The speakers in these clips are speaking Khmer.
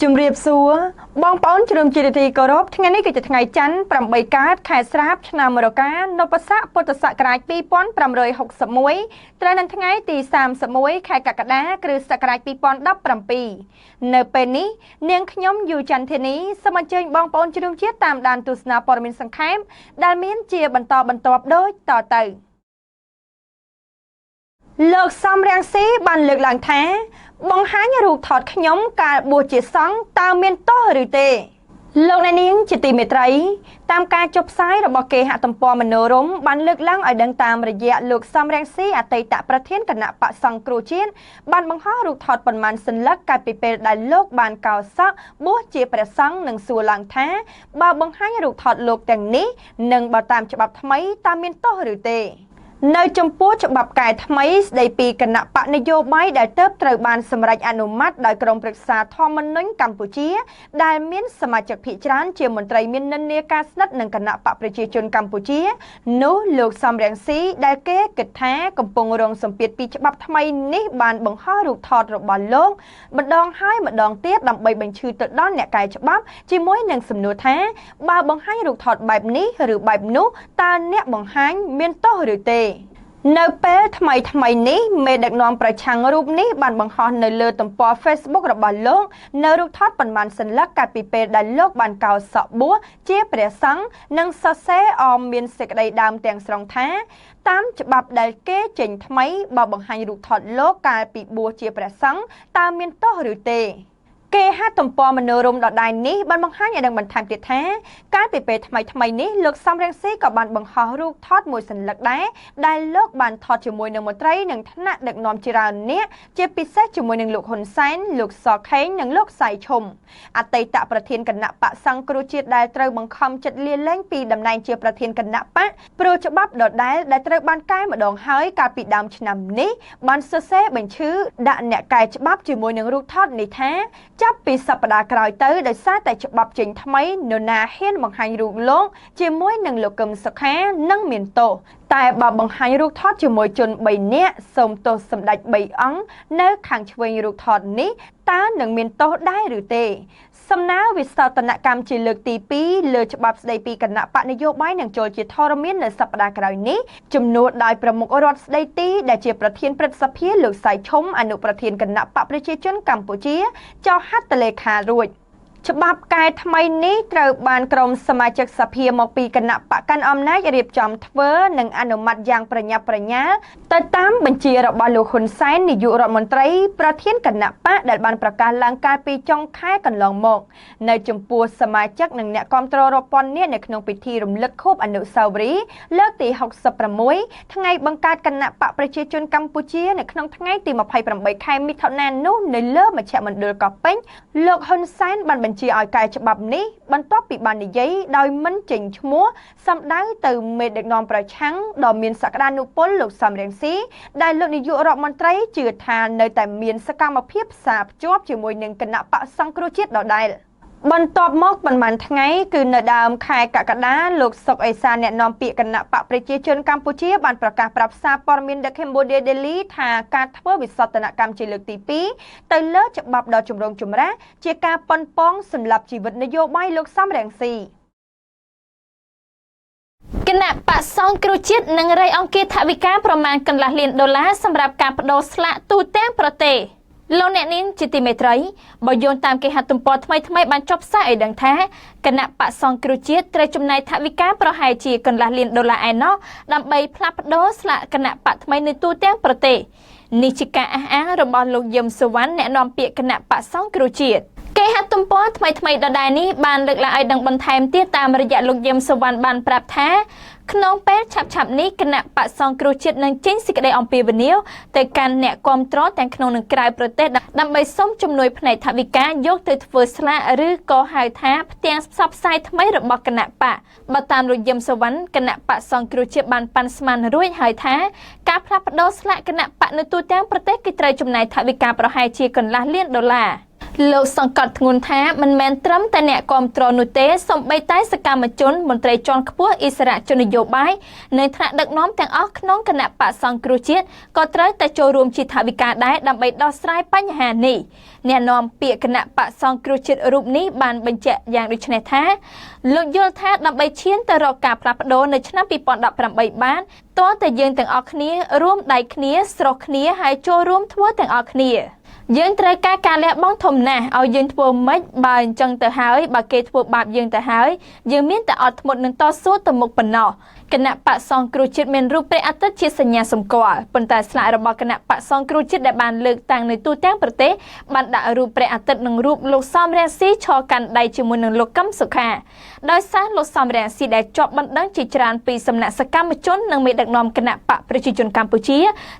ជំរាបសួរបងប្អូនជ្រុំជាទីគោរពថ្ងៃនេះគឺជាថ្ងៃច័ន្ទ8កើតខែស្រាបឆ្នាំរកានបស័កពុទ្ធសករាជ2561ត្រូវនៅថ្ងៃទី31ខែកក្កដាគ្រិស្តសករាជ2017នៅពេលនេះនាងខ្ញុំយូច័ន្ទធានីសូមអញ្ជើញបងប្អូនជ្រុំជាតិតាមដានទស្សនាព័ត៌មានសង្ខេបដែលមានជាបន្តបន្ទាប់ដូចតទៅលោកសំរាំងស៊ីបានលើកឡើងថាបង្ហាញរូបថតខ្ញុំកាលបួសជាសង្ឃតើមានទោសឬទេលោកអ្នកនាងជាទីមេត្រីតាមការចុះផ្សាយរបស់គេហទំព័រមនោរម្យបានលើកឡើងឲ្យដឹងតាមរយៈលោកសំរាំងស៊ីអតីតប្រធានគណៈបកសង្គ្រោះជាតិបានបង្ហោះរូបថតប៉ុន្មានសន្លឹកកាលពីពេលដែលលោកបានកោសក់បួសជាព្រះសង្ឃនិងសួរឡើងថាបើបង្ហាញរូបថតលោកទាំងនេះនិងបើតាមច្បាប់ថ្មីតើមានទោសឬទេនៅចំពោះច្បាប់កែថ្មីស្ដីពីគណៈបកនយោបាយដែលទើបត្រូវបានសម្រេចអនុម័តដោយក្រុមប្រឹក្សាធម្មនុញ្ញកម្ពុជាដែលមានសមាជិកភាគច្រើនជាមន្ត្រីមាននិន្នាការស្និទ្ធនឹងគណៈបកប្រជាជនកម្ពុជានោះលោកសំរាំងស៊ីដែលគេគិតថាកំពុងរងសម្ពាធពីច្បាប់ថ្មីនេះបានបង្ហោះរូបថតរបស់លោកម្ដងហើយម្ដងទៀតដើម្បីបញ្ឈឺទៅដល់អ្នកកែច្បាប់ជាមួយនឹងសំណួរថាបើបង្ហាញរូបថតបែបនេះឬបែបនោះតើអ្នកបង្ហាញមានទោសឬទេនៅពេលថ្មីថ្មីនេះមេដឹកនាំប្រឆាំងរូបនេះបានបង្ហោះនៅលើទំព័រ Facebook របស់លោកនៅរូបថតប៉ុន្មានសន្លឹកកាលពីពេលដែលលោកបានកោសក់បួសជាព្រះសង្ឃនិងសរសេរអមមានសេចក្តីដើមទាំងស្រុងថាតាមច្បាប់ដែលគេចេញថ្មីបើបង្ហាញរូបថតលោកកាលពីបួសជាព្រះសង្ឃតើមានទោសឬទេគេហទំព័រមនោរម្យដដែលនេះបានបង្ហាញឲ្យដឹងបន្ថែមទៀតថាកាលពីពេលថ្មីថ្មីនេះលោកសំរាំងស៊ីក៏បានបង្ហោះរូបថតមួយសន្លឹកដែរដែលលោកបានថតជាមួយនឹងមន្ត្រីនិងថ្នាក់ដឹកនាំជាច្រើននាក់ជាពិសេសជាមួយនឹងលោកហ៊ុនសែនលោកសខេងនិងលោកសៃឈុំអតីតប្រធានគណៈបកសង្គ្រោះជាតិដែលត្រូវបង្ខំចិត្តលាលែងពីតំណែងជាប្រធានគណៈបកព្រោះច្បាប់ដដែលដែលត្រូវបានកែម្ដងហើយកាលពីដើមឆ្នាំនេះបានសរសេរបញ្ឈឺដាក់អ្នកកែច្បាប់ជាមួយនឹងរូបថតនេះថាចាប់ពីសប្តាហ៍ក្រោយទៅដោយសារតែច្បាប់ចេញថ្មីនរណាហ៊ានបង្ហាញរូបលោកជាមួយនឹងលោកកឹមសុខានឹងមានទោសតែបើបង្ហាញរូបថតជាមួយជន3នាក់សូមទោសសម្ដេច3អង្គនៅខាងឆ្វេងរូបថតនេះតើនឹងមានទោសដែរឬទេសំណើវិសោធនកម្មជាលើកទី2លើច្បាប់ស្តីពីគណៈបកនយោបាយនឹងចូលជាធរមាននៅសប្តាហ៍ក្រោយនេះជំនួសដោយប្រមុខរដ្ឋស្តីទីដែលជាប្រធានព្រឹទ្ធសភាលោកសៃឈុំអនុប្រធានគណៈបកប្រជាជនកម្ពុជាចុះហត្ថលេខារួចច្បាប់កែថ្មីនេះត្រូវបានក្រុមសមាជិកសភាមកពីគណៈបកកាន់អំណាចរៀបចំធ្វើនិងអនុម័តយ៉ាងប្រញាប់ប្រញាល់ទៅតាមបញ្ជារបស់លោកហ៊ុនសែននាយករដ្ឋមន្ត្រីប្រធានគណៈបកដែលបានប្រកាសឡើងកាលពីចុងខែកន្លងមកនៅចំពោះសមាជិកនិងអ្នកគាំទ្ររាប់ពាន់នាក់នៅក្នុងពិធីរំលឹកខួបអនុស្សាវរីយ៍លើកទី66ថ្ងៃបង្កើតគណៈបកប្រជាជនកម្ពុជានៅក្នុងថ្ងៃទី28ខែមិថុនានោះនៅលើមជ្ឈមណ្ឌលកោះពេជ្រលោកហ៊ុនសែនបានបញ្ជាឲ្យកែច្បាប់នេះបន្ទាប់ពីបាននិយាយដោយមិនចេញឈ្មោះសម្ដៅទៅមេដឹកនាំប្រឆាំងដ៏មានសក្តានុពលលោកសំរាំងស៊ីដែលលោកនាយករដ្ឋមន្ត្រីជឿថានៅតែមានសកម្មភាពផ្សារភ្ជាប់ជាមួយនឹងគណៈបកសង្គ្រោះជាតិដដែលបន្ទាប់មកប៉ុន្មានថ្ងៃគឺនៅដើមខែកក្កដាលោកសុកអេសានអ្នកនាំពាក្យគណៈបកប្រជាជនកម្ពុជាបានប្រកាសប្រាប់សារព័ត៌មាន The Cambodia Daily ថាការធ្វើវិសោធនកម្មជាលើកទី2ទៅលើច្បាប់ដ៏ចម្រូងចម្រាសជាការប៉ុនប៉ងសម្រាប់ជីវិតនយោបាយលោកសំរាំងស៊ីគណៈបកសង្គ្រោះជាតិនឹងរៃអង្គាសថវិកាប្រមាណកន្លះលានដុល្លារសម្រាប់ការបដូរស្លាកទូទាំងប្រទេសលោកអ្នកនាងជាទីមេត្រីបើយោងតាមគេហទំព័រថ្មីថ្មីបានចុះផ្សាយឲ្យដឹងថាគណៈបកសង្គ្រោះជាតិត្រូវចំណាយថវិកាប្រហែលជាកន្លះលានដុល្លារឯណោះដើម្បីផ្លាស់ប្ដូរស្លាកគណៈបកថ្មីនៅទូទាំងប្រទេសនេះជាការអះអាងរបស់លោកយឹមសុវណ្ណអ្នកនាំពាក្យគណៈបកសង្គ្រោះជាតិគេហទំព័រថ្មីថ្មីដដែលនេះបានលើកឡើងឲ្យដឹងបន្ថែមទៀតតាមរយៈលោកយឹមសុវណ្ណបានប្រាប់ថាក្នុងពេលឆាប់ៗនេះគណៈបកសង្គ្រោះជាតិនឹងចេញសេចក្តីអំពាវនាវទៅកាន់អ្នកគាំទ្រទាំងក្នុងនិងក្រៅប្រទេសដើម្បីសុំជំនួយផ្នែកថវិកាយកទៅធ្វើស្លាកឬក៏ហៅថាផ្ទាំងផ្សព្វផ្សាយថ្មីរបស់គណៈបកបើតាមលោកយឹមសុវណ្ណគណៈបកសង្គ្រោះជាតិបានប៉ាន់ស្មានរួចហើយថាការផ្លាស់ប្ដូរស្លាកគណៈបកនៅទូទាំងប្រទេសគឺត្រូវចំណាយថវិកាប្រហែលជាកន្លះលានដុល្លារ លោកសង្កត់ធ្ងន់ថាមិនមែនត្រឹមតែអ្នកគាំទ្រនោះទេសូម្បីតែសកម្មជនមន្ត្រីជាន់ខ្ពស់អិសរាជជននយោបាយនិងថ្នាក់ដឹកនាំទាំងអស់ក្នុងគណបក្សសង្គ្រោះជាតិក៏ត្រូវតែចូលរួមជាថវិកាដែរដើម្បីដោះស្រាយបញ្ហានេះអ្នកនាំពាក្យគណបក្សសង្គ្រោះជាតិរូបនេះបានបញ្ជាក់យ៉ាងដូចនេះថាលោកយល់ថាដើម្បីឈានទៅរកការផ្លាស់ប្ដូរនៅឆ្នាំ2018បានទាល់តែយើងទាំងអស់គ្នារួមដៃគ្នាស្រុះគ្នាហើយចូលរួមធ្វើទាំងអស់គ្នាយើងត្រូវការការលះបង់ធំណាស់ឲ្យយើងធ្វើម៉េចបើអញ្ចឹងទៅហើយបើគេធ្វើបាបយើងទៅហើយយើងមានតែអត់ធ្មត់នឹងតស៊ូទៅមុខប៉ុណ្ណោះគណបក្សសង្គ្រោះជាតិមានរូបព្រះអាទិត្យជាសញ្ញាសម្គាល់ប៉ុន្តែស្លាករបស់គណបក្សសង្គ្រោះជាតិដែលបានលើកតាំងនៅទូទាំងប្រទេសបានដាក់រូបព្រះអាទិត្យនិងរូបលោកសំរងស៊ីឈរកាន់ដៃជាមួយនឹងលោកកឹមសុខាដោយសារលោកសំរងស៊ីដែលជាប់បណ្ដឹងជាច្រើនពីសំណាក់សកម្មជននិងមេដឹកនាំគណបក្សប្រជាជនកម្ពុជា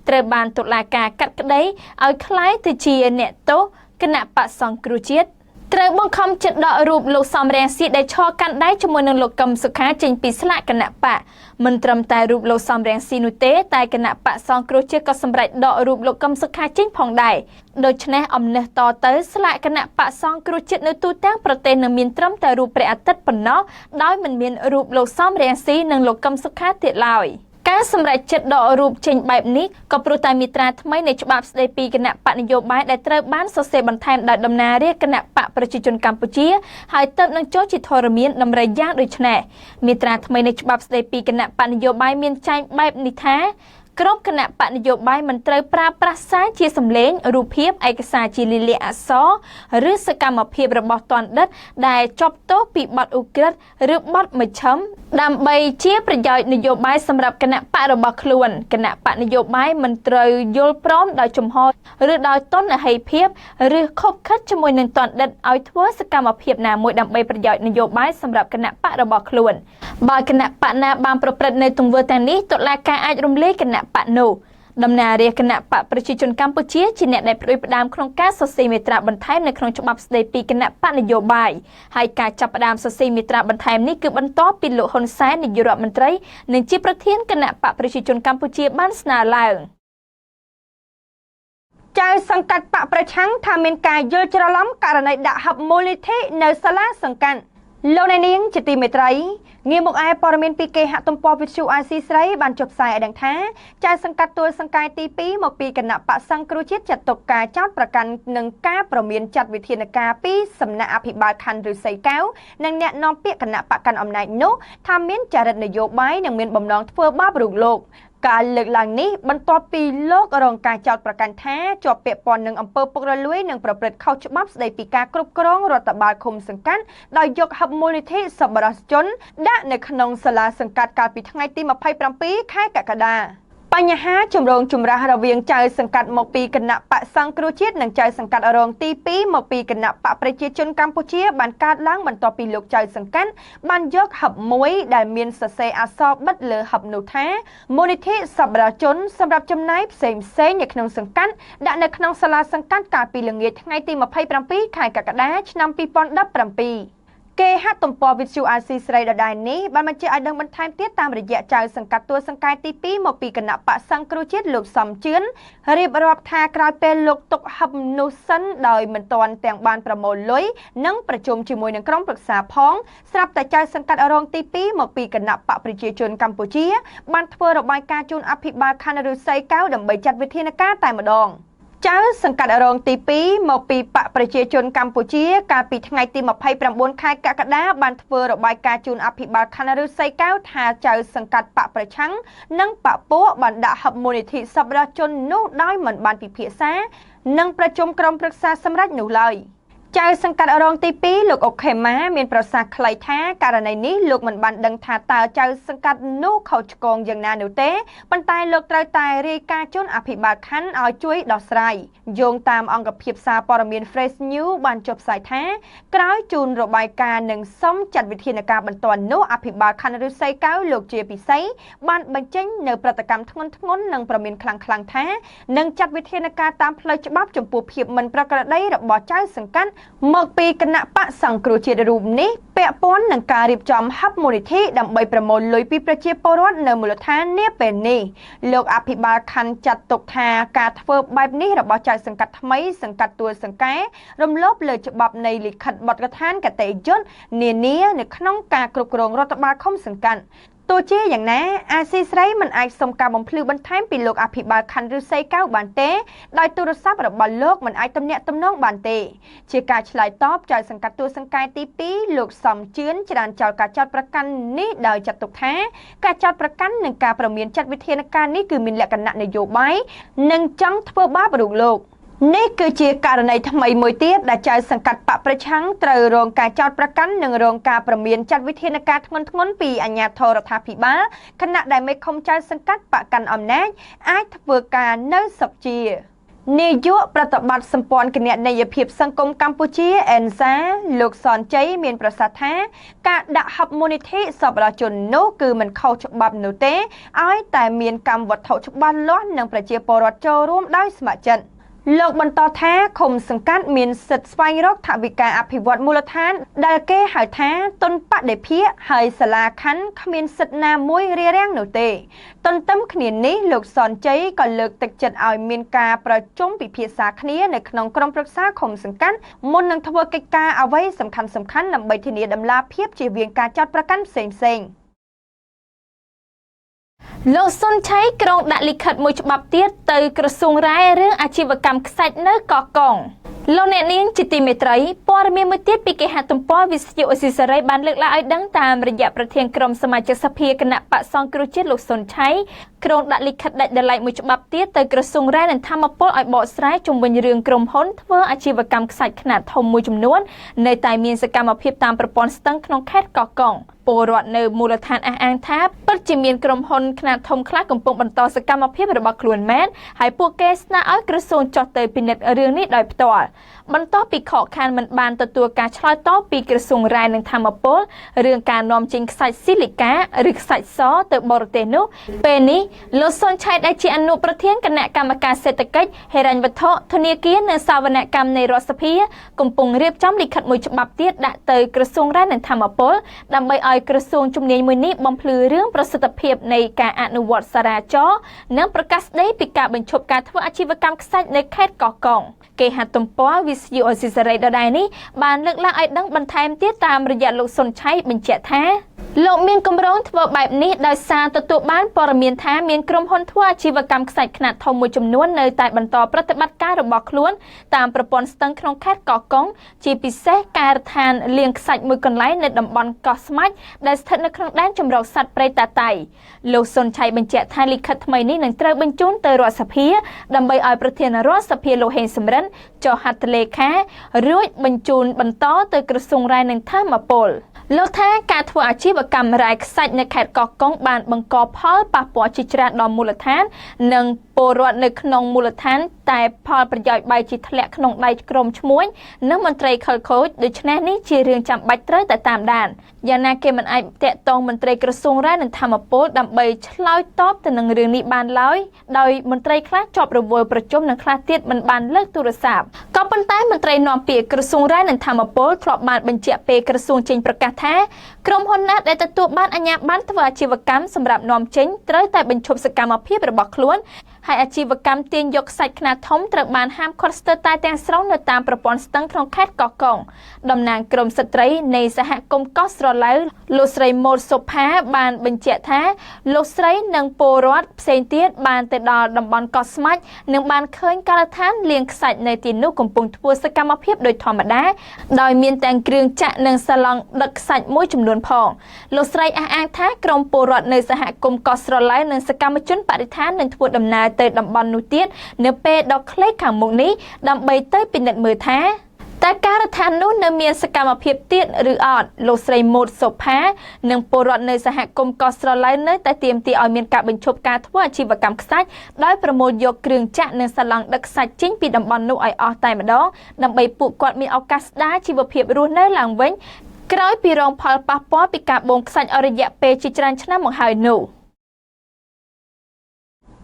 ត្រូវបានតុលាការកាត់ក្តីឲ្យក្លាយទៅជាអ្នកទោសគណបក្សសង្គ្រោះជាតិត្រូវបង្ខំចិត្តដករូបលោកសំរងស៊ីដែលឈរកាន់ដៃជាមួយនឹងលោកកឹមសុខាចេញពីស្លាកគណបក្សមិនត្រឹមតែរូបលោកសំរងស៊ីនោះទេតែគណបក្សសង្គ្រោះជាតិក៏សម្រេចដករូបលោកកឹមសុខាចេញផងដែរដូច្នេះអំណះតទៅស្លាកគណបក្សសង្គ្រោះជាតិនៅទូទាំងប្រទេសនឹងមានត្រឹមតែរូបព្រះអាទិត្យប៉ុណ្ណោះដោយមិនមានរូបលោកសំរងស៊ីនិងលោកកឹមសុខាទៀតឡើយការសម្រេចចិត្តដករូបចេញបែបនេះក៏ព្រោះតែមាត្រាថ្មីនៃច្បាប់ស្តីពីគណបក្សនយោបាយដែលត្រូវបានសរសេរបន្ថែមដោយតំណាងរាស្ត្រគណបក្សប្រជាជនកម្ពុជាហើយទើបនឹងចូលជាធរមានតម្រូវយ៉ាងដូចនេះមាត្រាថ្មីនៃច្បាប់ស្តីពីគណបក្សនយោបាយមានចែងបែបនេះថាក្រុមគណបក្សនយោបាយមិនត្រូវប្រើប្រាស់សារជាសម្លេងរូបភាពឯកសារជាលាយលក្ខណ៍អក្សរឬសកម្មភាពរបស់ទណ្ឌិតដែលជាប់ទោសពីបទឧក្រិដ្ឋឬបទមជ្ឈិមដើម្បីជាប្រយោជន៍នយោបាយសម្រាប់គណបក្សរបស់ខ្លួនគណបក្សនយោបាយមិនត្រូវយល់ព្រមដោយចំហឬដោយទណ្ឌហិភាពឬខុបខិតជាមួយនឹងទណ្ឌិតឲ្យធ្វើសកម្មភាពណាមួយដើម្បីប្រយោជន៍នយោបាយសម្រាប់គណបក្សរបស់ខ្លួនបើគណបក្សណាបានប្រព្រឹត្តនៅទង្វើទាំងនេះតុលាការអាចរំលាយគណបក្សនោះតំណាងរាស្ត្រគណបក្សប្រជាជនកម្ពុជាជាអ្នកដែលផ្ដួចផ្ដើមក្នុងការសរសេរមាត្រាបន្ថែមនៅក្នុងច្បាប់ស្តីពីគណបក្សនយោបាយហើយការចាប់ផ្ដើមសរសេរមាត្រាបន្ថែមនេះគឺបន្ទាប់ពីលោកហ៊ុនសែននាយករដ្ឋមន្ត្រីនិងជាប្រធានគណបក្សប្រជាជនកម្ពុជាបានស្នើឡើងចៅសង្កាត់បក្សប្រឆាំងថាមានការយល់ច្រឡំករណីដាក់ហឹបមូលនិធិនៅសាលាសង្កាត់លោកអ្នកនាងជាទីមេត្រីងាកមកឯព័ត៌មានពីគេហទំព័រវិទ្យុអាស៊ីស្រីបានចុះផ្សាយឲ្យដឹងថាចៅសង្កាត់ទួលសង្កែទី2មកពីគណបក្សសង្គ្រោះជាតិចាត់ទុកការចោទប្រកាន់និងការប្រមានចាត់វិធានការពីសំណាក់អភិបាលខណ្ឌឫស្សីកែវនិងអ្នកនាំពាក្យគណបក្សកាន់អំណាចនោះថាមានចរិតនយោបាយនិងមានបំណងធ្វើបាបរូបលោកការលើកឡើងនេះបន្ទាប់ពីលោករងការចោទប្រកាន់ថាជាប់ពាក់ព័ន្ធនឹងអំពើពុករលួយនិងប្រព្រឹត្តខុសច្បាប់ស្តីពីការគ្រប់គ្រងរដ្ឋបាលឃុំសង្កាត់ដោយយកហឹបមូលនិធិសប្បុរសជនដាក់នៅក្នុងសាលាសង្កាត់កាលពីថ្ងៃទី27ខែកក្កដាបញ្ហាចម្រូងចម្រាសរវាងចៅសង្កាត់មកពីគណបក្សសង្គ្រោះជាតិនិងចៅសង្កាត់រងទី2មកពីគណបក្សប្រជាជនកម្ពុជាបានកើតឡើងបន្ទាប់ពីលោកចៅសង្កាត់បានយកហឹបមួយដែលមានសរសេរអក្សរបិទលើហឹបនោះថាមូលនិធិសប្បុរសជនសម្រាប់ចំណាយផ្សេងផ្សេងនៅក្នុងសង្កាត់ដាក់នៅក្នុងសាលាសង្កាត់កាលពីល្ងាចថ្ងៃទី27ខែកក្កដាឆ្នាំ2017គេហទំព័រវិទ្យុអាស៊ីស្រីដដែលនេះបានបញ្ជាក់ឲ្យដឹងបន្ថែមទៀតតាមរយៈចៅសង្កាត់ទួលសង្កែទី2មកពីគណបក្សសង្គ្រោះជាតិលោកសំជឿនរៀបរាប់ថាក្រោយពេលលោកទុកហឹបនោះសិនដោយមិនទាន់ទាំងបានប្រមូលលុយនិងប្រជុំជាមួយនឹងក្រុមប្រឹក្សាផងស្រាប់តែចៅសង្កាត់រងទី2មកពីគណបក្សប្រជាជនកម្ពុជាបានធ្វើរបាយការណ៍ជូនអភិបាលខណ្ឌឫស្សីកែវដើម្បីចាត់វិធានការតែម្ដងចៅសង្កាត់រងទី2មកពីបក្សប្រជាជនកម្ពុជាកាលពីថ្ងៃទី29ខែកក្កដាបានធ្វើរបាយការណ៍ជូនអភិបាលខណ្ឌឫស្សីកែវថាចៅសង្កាត់បក្សប្រឆាំងនិងបក្សពួកបានដាក់ហឹបមូលនិធិសប្បុរសជននោះដោយមិនបានពិភាក្សានិងប្រជុំក្រុមប្រឹក្សាសម្រេចនោះឡើយចៅសង្កាត់រងទី2លោកអុកខេម៉ាមានប្រសាសន៍ខ្លីថាករណីនេះលោកមិនបានដឹងថាតើចៅសង្កាត់នោះខុសឆ្គងយ៉ាងណានោះទេប៉ុន្តែលោកត្រូវតែរាយការណ៍ជូនអភិបាលខណ្ឌឲ្យជួយដោះស្រាយយោងតាមអង្គភាពសារព័ត៌មាន Fresh News បានចុះផ្សាយថាក្រោយជូនរបាយការណ៍និងសុំចាត់វិធានការបន្ទាន់នោះអភិបាលខណ្ឌឫស្សីកែវលោកជាពិសីបានបញ្ចេញនៅប្រតិកម្មធ្ងន់ៗនិងប្រមានខ្លាំងៗថានឹងចាត់វិធានការតាមផ្លូវច្បាប់ចំពោះភាពមិនប្រក្រតីរបស់ចៅសង្កាត់ មកពីគណៈបកសង្គ្រោះជាតិរូបនេះពាក់ព័ន្ធនឹងការរៀបចំហឹបមូលនិធិដើម្បីប្រមូលលុយពីប្រជាពលរដ្ឋនៅមូលដ្ឋាននាពេលនេះលោកអភិបាលខណ្ឌចាត់ទុកថាការធ្វើបែបនេះរបស់ចៅសង្កាត់ថ្មីសង្កាត់ទួលសង្កែរំលោភលើច្បាប់នៃលិខិតបទដ្ឋានគតិយុត្តនានានៅក្នុងការគ្រប់គ្រងរដ្ឋបាលឃុំសង្កាត់ទោះជាយ៉ាងណាអាស៊ីស្រីមិនអាចសុំការបំភ្លឺបន្ថែមពីលោកអភិបាលខណ្ឌឫស្សីកែវបានទេដោយទូរស័ព្ទរបស់លោកមិនអាចទំនាក់ទំនងបានទេជាការឆ្លើយតបចៅសង្កាត់ទួលសង្កែទី2លោកសំជឿនច្រានចោលការចោទប្រកាន់នេះដោយចាត់ទុកថាការចោទប្រកាន់និងការប្រមានចាត់វិធានការនេះគឺមានលក្ខណៈនយោបាយនិងចង់ធ្វើបាបរូបលោកនេះគឺជាករណីថ្មីមួយទៀតដែលចៅសង្កាត់បកប្រឆាំងត្រូវរងការចោទប្រកាន់និងរងការប្រមានចាត់វិធានការធ្ងន់ធ្ងរពីអាជ្ញាធររដ្ឋាភិបាលខណៈដែលមេឃុំចៅសង្កាត់បកកាន់អំណាចអាចធ្វើការនៅស្រុកជានាយកប្រតិបត្តិសម្ព័ន្ធគណនេយ្យភាពសង្គមកម្ពុជាអេនសាលោកសនជ័យមានប្រសាសន៍ថាការដាក់ហឹបមូលនិធិសប្បុរសជននោះគឺមិនខុសច្បាប់នោះទេឲ្យតែមានកម្មវត្ថុច្បាស់លាស់និងប្រជាពលរដ្ឋចូលរួមដោយស្ម័គ្រចិត្តលោកបន្តថាឃុំសង្កាត់មានសិទ្ធិស្វែងរកថវិកាអភិវឌ្ឍមូលដ្ឋានដែលគេហៅថាទុនបដិភាគហើយសាលាខណ្ឌគ្មានសិទ្ធិណាមួយរារាំងនោះទេទន្ទឹមគ្នានេះលោកសនជ័យក៏លើកទឹកចិត្តឲ្យមានការប្រជុំពិភាក្សាគ្នានៅក្នុងក្រុមប្រឹក្សាឃុំសង្កាត់មុននឹងធ្វើកិច្ចការអ្វីសំខាន់ៗដើម្បីធានាតម្លាភាពជៀសវាងការចោទប្រកាន់ផ្សេងៗលោកសុនឆៃក្រុងដាក់លិខិតមួយច្បាប់ទៀតទៅក្រសួងរ៉ែរឿងអាជីវកម្មខ្សាច់នៅកោះកុងលោកអ្នកនាងជាទីមេត្រីព័ត៌មានមួយទៀតពីគេហទំព័រវិទ្យុអស៊ីសេរីបានលើកឡើងឲ្យដឹងតាមរយៈប្រធានក្រុមសមាជិកសភាគណៈបកសង្គ្រោះជាតិលោកសុនឆៃក្រុងដាក់លិខិតដាច់ដライមួយច្បាប់ទៀតទៅក្រសួងរ៉ែនិងធម្មពលឲ្យបកស្រាយជុំវិញរឿងក្រុមហ៊ុនធ្វើអាជីវកម្មខ្សាច់ខ្នាតធំមួយចំនួននៅតែមានសកម្មភាពតាមប្រព័ន្ធស្ទឹងក្នុងខេត្តកោះកុងពលរដ្ឋនៅមូលដ្ឋានអះអាងថាពិតជាមានក្រុមហ៊ុនខ្នាតធំខ្លះកំពុងបន្តសកម្មភាពរបស់ខ្លួនមែនហើយពួកគេស្នើឲ្យក្រសួងចុះទៅពិនិត្យរឿងនេះដោយផ្ទាល់បន្ទាប់ពីខកខានមិនបានទទួលការឆ្លើយតបពីក្រសួងរ៉ែនិងធម្មពលរឿងការនាំចេញខ្សាច់ស៊ីលីកាឬខ្សាច់សទៅបរទេសនោះពេលនេះលោកសុនឆៃដែលជាអនុប្រធានគណៈកម្មការសេដ្ឋកិច្ចហិរញ្ញវត្ថុធនាគារនិងសវនកម្មនៃរដ្ឋសភាកំពុងរៀបចំលិខិតមួយច្បាប់ទៀតដាក់ទៅក្រសួងរ៉ែនិងធម្មពលដើម្បីឲ្យក្រសួងជំនាញមួយនេះបំភ្លឺរឿងប្រសិទ្ធភាពនៃការអនុវត្តសារាចរណ៍និងប្រកាសស្ដីពីការបញ្ឈប់ការធ្វើអាជីវកម្មខ្សាច់នៅខេត្តកោះកុងគេហទំព័រវិទ្យុអស៊ីសេរីដដែលនេះបានលើកឡើងឲ្យដឹងបន្ថែមទៀតតាមរយៈលោកសុនឆៃបញ្ជាក់ថាលោកមានគម្រោងធ្វើបែបនេះដោយសារទទួលបានព័ត៌មានថាមានក្រុមហ៊ុនធ្វើអាជីវកម្មខ្សាច់ខ្នាតធំមួយចំនួននៅតែបន្តប្រតិបត្តិការរបស់ខ្លួនតាមប្រព័ន្ធស្ទឹងក្នុងខេត្តកោះកុងជាពិសេសការដ្ឋានលាងខ្សាច់មួយកន្លែងនៅតំបន់កោះស្មាច់ដែលស្ថិតនៅក្នុងដែនជម្រកសត្វព្រៃតាតៃលោកសុនឆៃបញ្ជាក់ថាលិខិតថ្មីនេះនឹងត្រូវបញ្ជូនទៅរដ្ឋសភាដើម្បីឲ្យប្រធានរដ្ឋសភាលោកហេងសំរិនចុះហត្ថលេខារួចបញ្ជូនបន្តទៅក្រសួងរ៉ែនិងធម្មពលលោកថាការធ្វើអាជីវកម្មរ៉ែខ្សាច់នៅខេត្តកោះកុងបានបង្កផលប៉ះពាល់ជាច្រើនដល់មូលដ្ឋាននិងពលរដ្ឋនៅក្នុងមូលដ្ឋានតែផលប្រយោជន៍បែរជាធ្លាក់ក្នុងដៃក្រុមឈ្មួញនិងមន្ត្រីខិលខូចដូច្នេះនេះជារឿងចាំបាច់ត្រូវតែតាមដានយ៉ាងណាគេមិនអាចតាក់ទងមន្ត្រីក្រសួងរ៉ែនិងធម្មពលដើម្បីឆ្លើយតបទៅនឹងរឿងនេះបានឡើយដោយមន្ត្រីខ្លះជាប់រវល់ប្រជុំនិងខ្លះទៀតមិនបានលើកទូរស័ព្ទក៏ប៉ុន្តែមន្ត្រីនាំពាក្យក្រសួងរ៉ែនិងធម្មពលធ្លាប់បានបញ្ជាក់ពេលក្រសួងចេញប្រកាសថាក្រុមហ៊ុនណាដែលទទួលបានអាជ្ញាប័ណ្ណធ្វើអាជីវកម្មសម្រាប់នាំចេញត្រូវតែបញ្ឈប់សកម្មភាពរបស់ខ្លួនហើយអាជីវកម្មទាញយកខ្សាច់ខ្នាតធំត្រូវបានហាមឃាត់ស្ទើរតែទាំងស្រុងនៅតាមប្រព័ន្ធស្ទឹងក្នុងខេត្តកោះកុងតំណាងក្រុមស្ត្រីនៃសហគមន៍កោះស្រឡៅលោកស្រីម៉ូតសុផាបានបញ្ជាក់ថាលោកស្រីនិងពលរដ្ឋផ្សេងទៀតបានទៅដល់តំបន់កោះស្មាច់និងបានឃើញការដ្ឋានលាងខ្សាច់នៅទីនោះកំពុងធ្វើសកម្មភាពដោយធម្មតាដោយមានទាំងគ្រឿងចក្រនិងសាឡង់ដឹកខ្សាច់មួយចំនួនផងលោកស្រីអះអាងថាក្រុមពលរដ្ឋនៅសហគមន៍កោះស្រឡៅនិងសកម្មជនបរិស្ថាននឹងធ្វើដំណើរទៅតំបន់នោះទៀតនៅពេលដ៏ខ្លីខាងមុខនេះដើម្បីទៅពិនិត្យមើលថាតើការដ្ឋាននោះនៅមានសកម្មភាពទៀតឬអត់លោកស្រីម៉ូតសុផានិងពលរដ្ឋនៅសហគមន៍កោះស្រឡៅនៅតែទាមទារឲ្យមានការបញ្ឈប់ការធ្វើអាជីវកម្មខ្សាច់ដោយប្រមូលយកគ្រឿងចក្រនិងសាឡង់ដឹកខ្សាច់ចេញពីតំបន់នោះឲ្យអស់តែម្ដងដើម្បីពួកគាត់មានឱកាសស្ដារជីវភាពរស់នៅឡើងវិញក្រោយពីរងផលប៉ះពាល់ពីការបូមខ្សាច់អស់រយៈពេលជាច្រើនឆ្នាំមកហើយនោះ។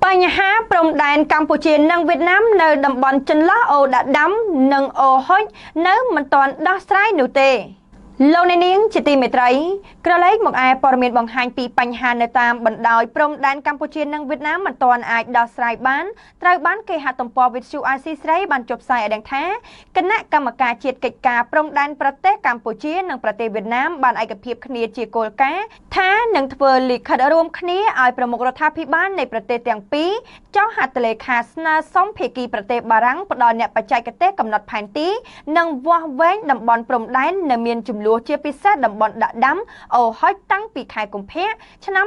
បញ្ហាព្រំដែនកម្ពុជានិងវៀតណាមនៅតំបន់ចន្លោះអូដាក់ដាំនិងអូហុចនៅមិនទាន់ដោះស្រាយនោះទេ។ លោកអ្នកនាងជាទីមេត្រី ក្រឡេកមកឯព័ត៌មានបង្ហាញពីបញ្ហានៅតាមបណ្ដោយព្រំដែនកម្ពុជានិងវៀតណាមមិនទាន់អាចដោះស្រាយបានត្រូវបានគេហទំព័រវិទ្យុអាស៊ីសេរីបានចុះផ្សាយឲ្យដឹងថាគណៈកម្មការជាតិកិច្ចការព្រំដែនប្រទេសកម្ពុជានិងប្រទេសវៀតណាមបានឯកភាពគ្នាជាគោលការណ៍ថានឹងធ្វើលិខិតរួមគ្នាឲ្យប្រមុខរដ្ឋាភិបាលនៃប្រទេសទាំងពីរចុះហត្ថលេខាស្នើសុំភាគីប្រទេសបារាំងផ្ដល់អ្នកបច្ចេកទេសកំណត់ផែនទីនិងវាស់វែងតំបន់ព្រំដែននៅមានចំនួនជាពិសេសតំបន់ដាក់ដាំអូហុចតាំងពីខែកុម្ភៈឆ្នាំ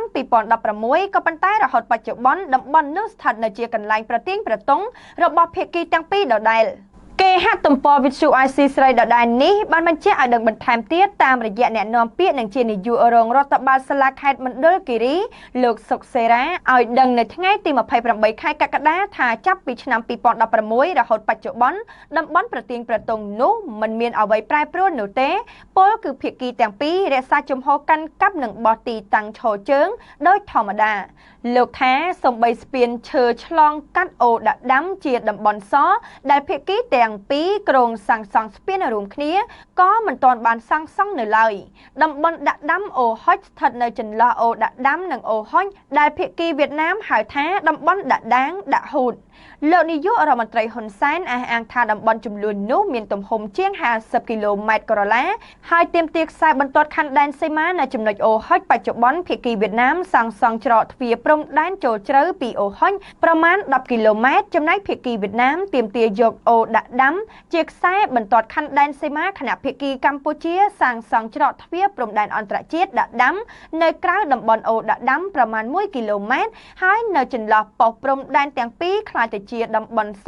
2016ក៏ប៉ុន្តែរហូតបច្ចុប្បន្នតំបន់នោះស្ថិតនៅជាកន្លែងប្រទៀងប្រទង់របស់ភាគីទាំងពីរដដែល។ គេហទំព័រវិទ្យុអាស៊ីស្រីដដែលនេះបានបញ្ជាក់ឲ្យដឹងបន្ថែមទៀតតាមរយៈអ្នកនាំពាក្យនិងជានាយករងរដ្ឋបាលសាលាខេត្តមណ្ឌលគិរីលោកសុកសេរ៉ាឲ្យដឹងនៅថ្ងៃទី28ខែកក្កដាថាចាប់ពីឆ្នាំ2016រហូតបច្ចុប្បន្នតំបន់ប្រទៀងប្រទង់នោះមិនមានអ្វីប្រែប្រួលនោះទេពលគឺភាគីទាំងពីររក្សាជំហរកាន់កាប់និងបោះទីតាំងឈរជើងដោយធម្មតា។ លោកថាសំបីស្ពានឈើឆ្លងកាត់អូដាក់ដាំជាតំបន់សដែលភាគីទាំងពីរក្រុងសាងសង់ស្ពានរួមគ្នាក៏មិនទាន់បានសាងសង់នៅឡើយ។ តំបន់ដាក់ដាំអូហុចស្ថិតនៅចន្លោះអូដាក់ដាំនិងអូហុចដែលភាគីវៀតណាមហៅថាតំបន់ដាក់ដាងដាក់ហ៊ូត។ លោកនាយករដ្ឋមន្ត្រីហ៊ុនសែនអះអាងថាតំបន់ចំនួននោះមានទំហំជាង50គីឡូម៉ែត្រក្រឡាហើយទាមទារខ្សែបន្ទាត់ខណ្ឌដែនសីមានៅចំណុចអូហុចបច្ចុប្បន្នភាគីវៀតណាមសាងសង់ច្រកទ្វារព្រំដែនចូលជ្រៅពីអូហុចប្រមាណ10គីឡូម៉ែត្រចំណែកភាគីវៀតណាមទាមទារយកអូដាក់ដាំជាខ្សែបន្ទាត់ខណ្ឌដែនសីមាខណៈភាគីកម្ពុជាសាងសង់ច្រកទ្វារព្រំដែនអន្តរជាតិដាក់ដាំនៅក្រៅតំបន់អូដាក់ដាំប្រមាណ1គីឡូម៉ែត្រហើយនៅចន្លោះប៉ុស្តិ៍ព្រំដែនទាំងពីរក្លាយទៅជាតំបន់ស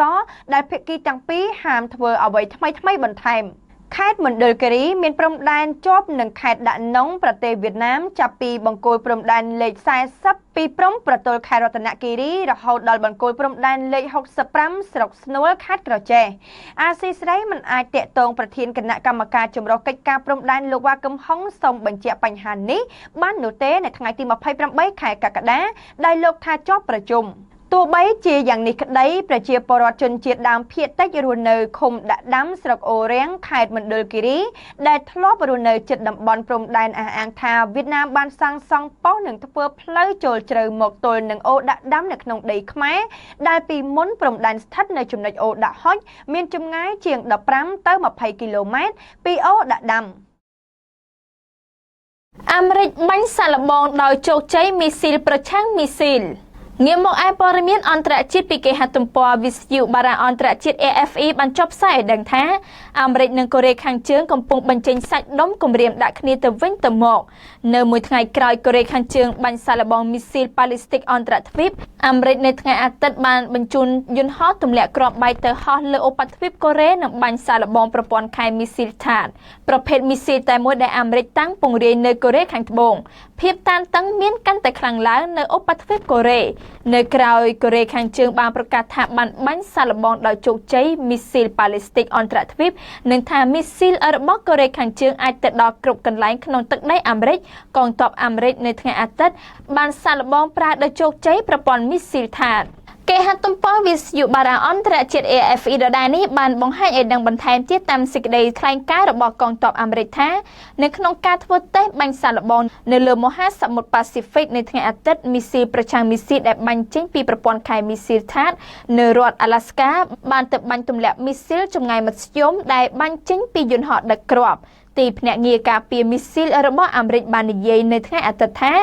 ដែលភាគីទាំងពីរហាមធ្វើអ្វីថ្មីៗបន្ថែម។ ខេត្តមណ្ឌលគិរីមានព្រំដែនជាប់នឹងខេត្តដាក់ណុងប្រទេសវៀតណាមចាប់ពីបង្គោលព្រំដែនលេខ40ពីព្រំប្រទល់ខេត្តរតនគិរីរហូតដល់បង្គោលព្រំដែនលេខ65ស្រុកស្នួលខេត្តក្រចេះ។ អាស៊ីសេរីមិនអាចទាក់ទងប្រធានគណៈកម្មការចម្រុះកិច្ចការព្រំដែនលោកវ៉ាកឹមហុងសូមបញ្ជាក់បញ្ហានេះបាននោះទេនៅថ្ងៃទី28ខែកក្កដាដោយលោកថាជាប់ប្រជុំ។ ទោះបីជាយ៉ាងនេះក្តីប្រជាពលរដ្ឋជនជាតិដើមភាគតិចរស់នៅឃុំដាក់ដាំស្រុកអូរាំងខេត្តមណ្ឌលគិរីដែលធ្លាប់រស់នៅជិតតំបន់ព្រំដែនអះអាងថាវៀតណាមបានសាងសង់ប៉ុស្តិ៍និងធ្វើផ្លូវចូលជ្រៅមកទល់នឹងអូដាក់ដាំនៅក្នុងដីខ្មែរដែលពីមុនព្រំដែនស្ថិតនៅចំណុចអូដាក់ហុចមានចម្ងាយជាង15ទៅ20គីឡូម៉ែត្រពីអូដាក់ដាំ។ អាមេរិកបាញ់សាកល្បងដោយជោគជ័យមីស៊ីលប្រឆាំងមីស៊ីល។ ងាកមកឯព័ត៌មានអន្តរជាតិពីគេហទំព័រវិទ្យុបារាអន្តរជាតិ AFE បានចុះផ្សាយឲ្យដឹងថាអាមេរិកនិងកូរ៉េខាងជើងកំពុងបញ្ចេញសាច់ដុំគំរាមដាក់គ្នាទៅវិញទៅមកនៅមួយថ្ងៃក្រោយកូរ៉េខាងជើងបាញ់សាកល្បងមីស៊ីលប៉ាឡេស្ទិកអន្តរទ្វីបអាមេរិកនៅថ្ងៃអាទិត្យបានបញ្ជូនយន្តហោះទម្លាក់គ្រាប់បែកទៅហោះលើឧបទ្វីបកូរ៉េនិងបាញ់សាកល្បងប្រព័ន្ធខែមីស៊ីលថាតប្រភេទមីស៊ីលតែមួយដែលអាមេរិកតាំងពង្រាយនៅកូរ៉េខាងត្បូងភាពតានតឹងមានកាន់តែខ្លាំងឡើងនៅឧបទ្វីបកូរ៉េនៅក្រោយកូរ៉េខាងជើងបានប្រកាសថាបានបាញ់សាកល្បងដោយជោគជ័យមីស៊ីលប៉ាឡេស្ទិកអន្តរទ្វីបនិងថាមីស៊ីលរបស់កូរ៉េខាងជើងអាចទៅដល់គ្រប់កន្លែងក្នុងទឹកដីអាមេរិកកងទ័ពអាមេរិកនៅថ្ងៃអាទិត្យបានសាកល្បងប្រើដោយជោគជ័យប្រព័ន្ធមីស៊ីលថាតគេហទំព័រវិទ្យុបារាអន្តរជាតិ AFE ដដែលនេះបានបង្ហាញឲ្យដឹងបន្ថែមទៀតតាមសេចក្តីថ្លែងការណ៍របស់កងទ័ពអាមេរិកថានៅក្នុងការធ្វើតេស្តបាញ់សាកល្បងនៅលើមហាសមុទ្រប៉ាស៊ីហ្វិកនៅថ្ងៃអាទិត្យមីស៊ីលប្រឆាំងមីស៊ីលដែលបាញ់ចេញពីប្រព័ន្ធខែមីស៊ីលថាតនៅរដ្ឋអាឡាស្កាបានទៅបាញ់ទម្លាក់មីស៊ីលចម្ងាយមធ្យមដែលបាញ់ចេញពីយន្តហោះដឹកគ្រាប់ទីភ្នាក់ងារការពារមីស៊ីលរបស់អាមេរិកបាននិយាយនៅថ្ងៃអាទិត្យថា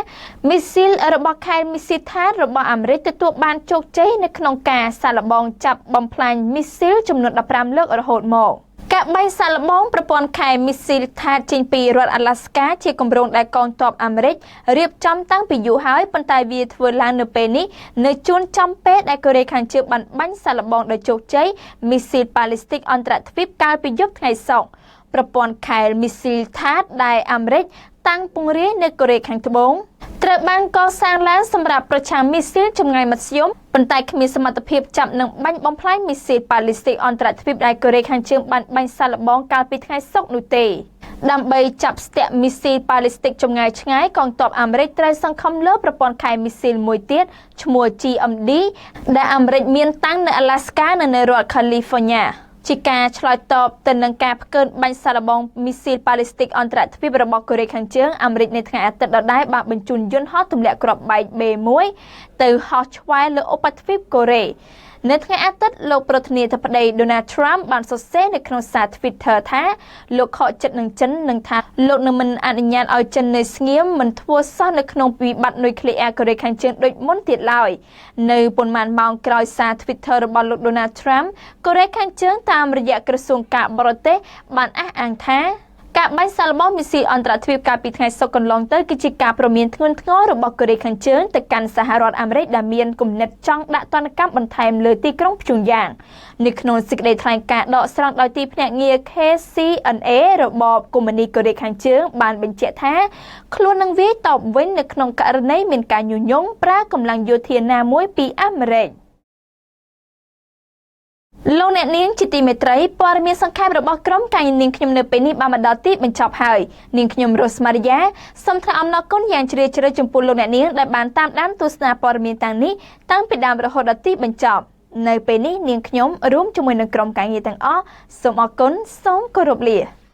មីស៊ីលរបស់ខែលមីស៊ីលថាតរបស់អាមេរិកទទួលបានជោគជ័យនៅក្នុងការសាកល្បងចាប់បំផ្លាញមីស៊ីលចំនួន15លើករហូតមកការបាញ់សាកល្បងប្រព័ន្ធខែមីស៊ីលថាតចេញពីរដ្ឋអាឡាស្កាជាគម្រោងដែលកងទ័ពអាមេរិករៀបចំតាំងពីយូរហើយប៉ុន្តែវាធ្វើឡើងនៅពេលនេះនៅជួនចំពេលដែលកូរ៉េខាងជើងបានបាញ់សាកល្បងដោយជោគជ័យមីស៊ីលប៉ាឡេស្ទិកអន្តរទ្វីបកាលពីយប់ថ្ងៃសុក្រប្រព័ន្ធខែលមីស៊ីលថាតដែលអាមេរិកតាំងពង្រាយនៅកូរ៉េខាងត្បូងត្រូវបានកសាងឡើងសម្រាប់ប្រឆាំងមីស៊ីលចម្ងាយមធ្យមប៉ុន្តែគ្មានសមត្ថភាពចាប់និងបាញ់បំផ្លាញមីស៊ីលប៉ាឡេស្ទិកអន្តរទ្វីបដែលកូរ៉េខាងជើងបានបាញ់សាកល្បងកាលពីថ្ងៃសុក្រនោះទេ។ ដើម្បីចាប់ស្ទាក់មីស៊ីលប៉ាឡេស្ទិកចម្ងាយឆ្ងាយកងទ័ពអាមេរិកត្រូវសង្ឃឹមលើប្រព័ន្ធខែមីស៊ីលមួយទៀតឈ្មោះ GMD ដែលអាមេរិកមានតាំងនៅអាឡាស្កានិងនៅរដ្ឋ California។ ជាការឆ្លើយតបទៅនឹងការផ្កើនបាញ់សាកល្បងមីស៊ីលប៉ាឡេស្ទិកអន្តរទ្វីបរបស់កូរ៉េខាងជើងអាមេរិកនៅថ្ងៃអាទិត្យដដែលបានបញ្ជូនយន្តហោះទម្លាក់គ្រាប់បែក B1 ទៅហោះឆ្វែលលើឧបទ្វីបកូរ៉េ។ នៅថ្ងៃអាទិត្យលោកប្រធានាធិបតី Donald Trump បានសរសេរនៅក្នុងសារ Twitter ថាលោកខកចិត្តនឹងចិននិងថាលោកនឹងមិនអនុញ្ញាតឲ្យចិននៅស្ងៀមមិនធ្វើសោះនៅក្នុងវិបត្តិនុយក្លេអ៊ែរកូរ៉េខាងជើងដូចមុនទៀតឡើយ។ នៅប៉ុន្មានម៉ោងក្រោយសារ Twitter របស់លោក Donald Trump កូរ៉េខាងជើងតាមរយៈក្រសួងការបរទេសបានអះអាងថាការបាញ់សាកល្បងមីស៊ីលអន្តរទ្វីបកាលពីថ្ងៃសុក្រកន្លងទៅគឺជាការព្រមានធ្ងន់ធ្ងររបស់កូរ៉េខាងជើងទៅកាន់សហរដ្ឋអាមេរិកដែលមានគំនិតចង់ដាក់ទណ្ឌកម្មបន្ថែមលើទីក្រុងព្យុងយ៉ាង។ នៅក្នុងសេចក្តីថ្លែងការណ៍ដកស្រង់ដោយទីភ្នាក់ងារ KCNA របបកុម្មុយនីសកូរ៉េខាងជើងបានបញ្ជាក់ថាខ្លួននឹងវាយតបវិញនៅក្នុងករណីមានការញុះញង់ប្រើកម្លាំងយោធាណាមួយពីអាមេរិក។ លោកអ្នកនាងជាទីមេត្រីព័ត៌មានសង្ខេបរបស់ក្រុមការងារនាងខ្ញុំនៅពេលនេះបានមកដល់ទីបញ្ចប់ហើយ។ នាងខ្ញុំរស់មារិយាសូមថ្លែងអំណរគុណយ៉ាងជ្រាលជ្រៅចំពោះលោកអ្នកនាងដែលបានតាមដានទស្សនាព័ត៌មានទាំងនេះតាំងពីដើមរហូតដល់ទីបញ្ចប់។ នៅពេលនេះនាងខ្ញុំរួមជាមួយនឹងក្រុមការងារទាំងអស់សូមអរគុណសូមគោរពលា។